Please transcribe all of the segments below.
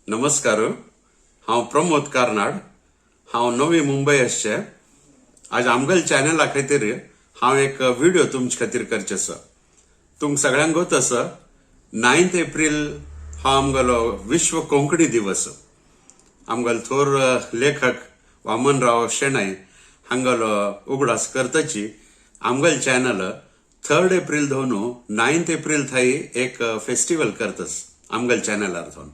नमस्कार. हांव प्रमोद कार्नाड. हांव नवी मुंबय आसचे. आज आमगेल चॅनला खातीर हांव एक व्हिडिओ तुमचे खातीर करचे आसा. तुमकां सगळ्यांक गोत आसा, 9 एप्रील हो आमगेलो विश्व कोंकणी दिवस. आमगेलो थोर लेखक वामनराव शेणै हांगेलो उगडास करताची आमगेल चॅनल 3 एप्रील धरून 9 एप्रील थंय एक फेस्टिवल करतस आमगेल चॅनलार धरून.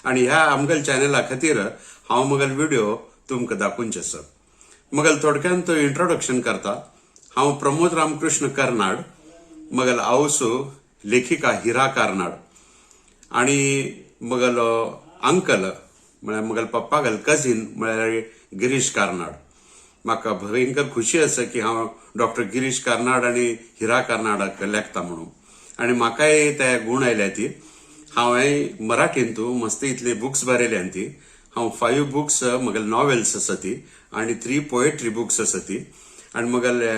आनी ह्या आमगेल चॅनला खातीर हांव म्हगेलो व्हिडिओ तुमकां दाखोवचे आसा. म्हगेल थोडक्यान तो इंट्रोडक्शन करता. हांव प्रमोद रामकृष्ण कर्नाड. म्हगेल आवसू लेखिका हिरा कार्नाड आनी म्हगेलो अंकल म्हळ्यार म्हगेल पप्पागेल कजीन म्हळ्यार गिरीश कार्नाड. म्हाका भयंकर खुशी आसा की हांव डॉक्टर गिरीश कार्नाड आनी हिरा कार्नाडाक लेखता म्हणून. आनी म्हाकाय ते गूण आयल्या ती हांवें मराठींतू मस्त इतली बुक्स बरयल्या ती. हांव 5 बुक्स म्हगेले नॉवेल्स आसा ती आनी 3 पोएट्री बुक्स आसा ती. आनी म्हगेले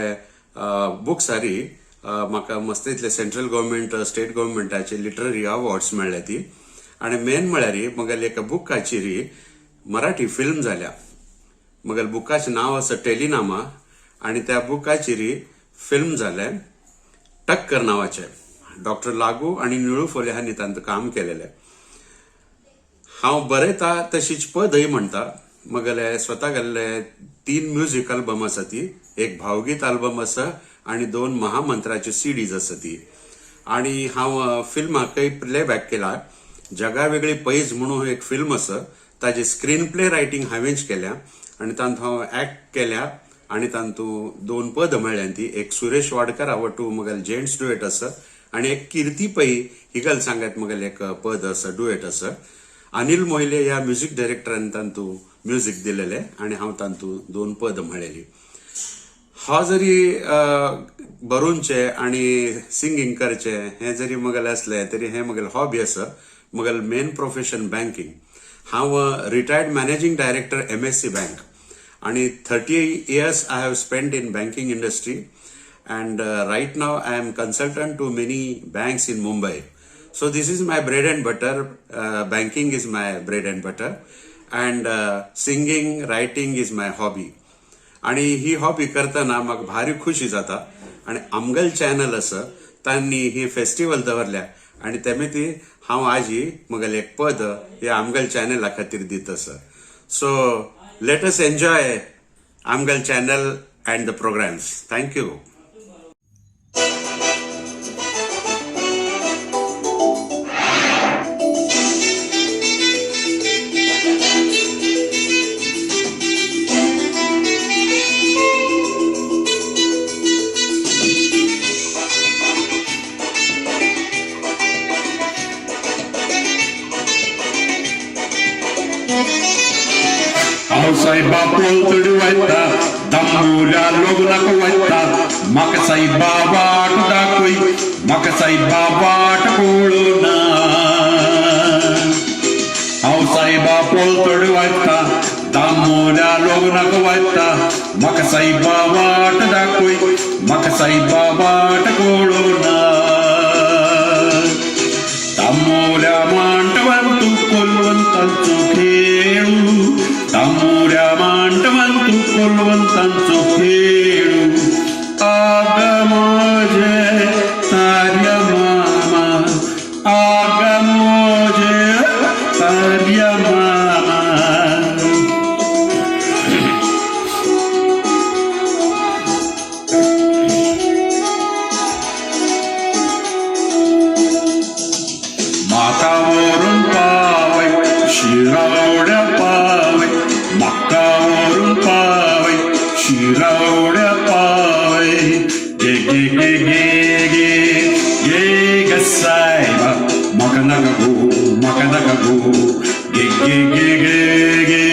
बुक्सारी म्हाका मस्त इतले सेंट्रल गव्हर्मेंट स्टेट गव्हर्मेंटाचे लिटररी अवॉर्ड्स मेळ्ळे ती. आनी मेन म्हळ्यार म्हगेले एका बुकाचेर मराठी फिल्म जाल्या. म्हगेले बुकाचें नांव आसा टेलिनामा आनी त्या बुकाचेर फिल्म जालें टक्कर नांवाचें. डॉक्टर लागू आनी निळू फोले हांणी तांतूं काम केलेलें. हांव बरयता तशीच पदय म्हणटा. म्हगेले स्वता गेल्ले 3 म्युजीक अल्बम आसा ती. एक भावगीत अल्बम आसा आनी 2 महामंत्राच्यो सीडीज आसा ती. आनी हांव फिल्माकय प्लेबॅक केला. जगा वेगळी पैज म्हणून एक फिल्म आसा, ताजे स्क्रीन प्ले रायटींग हांवेंच केल्या आनी तातूंत हांव एक्ट केल्या आनी तातूंत 2 पद मेळ्ळ्या ती. एक सुरेश वाडकर आवटू म्हगेले जेंट्स डुएट आसा आनी एक किर्ती पै हिगल सांगत म्हगेलें एक पद आसा, डुएट आसा. अनिल मोहिले ह्या म्युजीक डायरेक्टरान तातूंत म्युजीक दिलेलें आनी हांव तातूंत 2 पद म्हळेली. हांव जरी बरोवचें आनी सिंगींग करचें हें जरी म्हगेलें आसलें तरी हें म्हगेलें हॉबी आसा. म्हगेलें मेन प्रोफेशन बँकींग. हांव retired managing director MSC bank आनी 30 years I have spend in banking industry and right now I am consultant to many banks in Mumbai. So this is my bread and butter. Banking is my bread and butter and singing, writing is my hobby. आनी ही hobby करतना म्हाका भारी खुशी जाता. आनी आमगेल channel आसा तांणी ही फेस्टिवल दवरल्या आनी तेमी ती हांव आजी म्हगेलें एक पद ह्या आमगेल चॅनला खातीर दीत आसा. So let us enjoy आमगेल channel and the programs. Thank you. हांव सायबा पोलतडी वयता, दामोल्या लग्नाक वयता. म्हाका सायबा वाट दाखय, म्हाका सायबा वाट कळना. हांव सायबा पोलतडी वयता, दामोल्या लग्नाक वयता. म्हाका सायबा वाट दाखय, म्हाका सायबा वाट कळना. दामोल्या मांडवांतू कोलवंतांचो खेळू, दामोल्या मांडवांतू कोलवंतांचो खेळू. आग म्हजे तार्या मामा, आग म्हजे तार्या मामा. म्हाका व्हरून पावय शिरावड्या पावय, म्हाका व्हरून पावय शिरावड्या पावय. गे गे गे गे गे गे ग सायबा, म्हाका नाका गो, म्हाका नाका गो. गे गे गे गे गे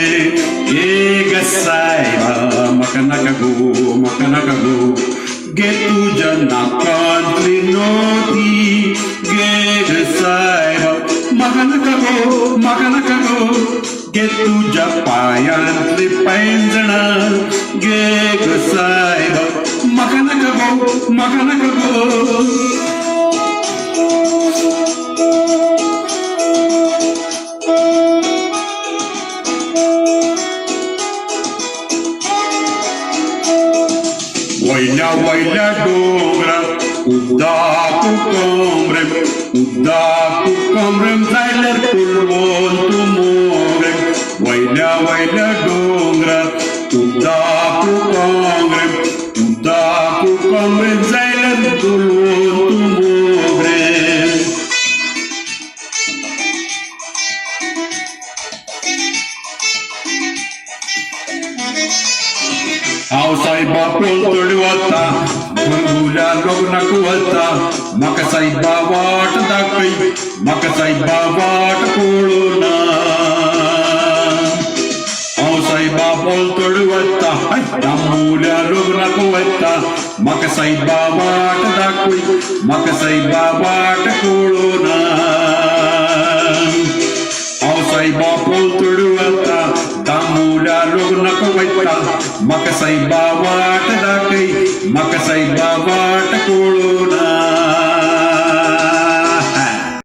गे ग सायबा, म्हाका नाका गो, म्हाका नाका गो. गे तुज्या नाकांतली नोती, गे ग सायबा, म्हाका नाका गो, म्हाका नाका गो. गे तुज्या पायांतली पैंजणां, गे ग सायबा, म्हाका नाका गो, म्हाका नाका गो. उद्दाकू कमरेम जायल्यार कुलवंत मोगरेम वयल्या वयल्या डोंगरार उद्दाकू कमरेम उद्दाकू कमरेम जायल्यार कुलवंत मोगरेम. हांव सायबा पलतडी वता बुलबुल्या लग्नाक वता म्हाका सायबा वाट दाखय म्हाका सायबा वाट कळना. हांव सायबा पलतडी वता दांबुल्या लग्नाक वता म्हाका सायबा वाट दाखय म्हाका सायबा वाट कळना. हांव सायबा पलतडी वता दामूल्या लग्नाक वता म्हाका सायबा वाट दाखय म्हाका सायबा वाट कळना.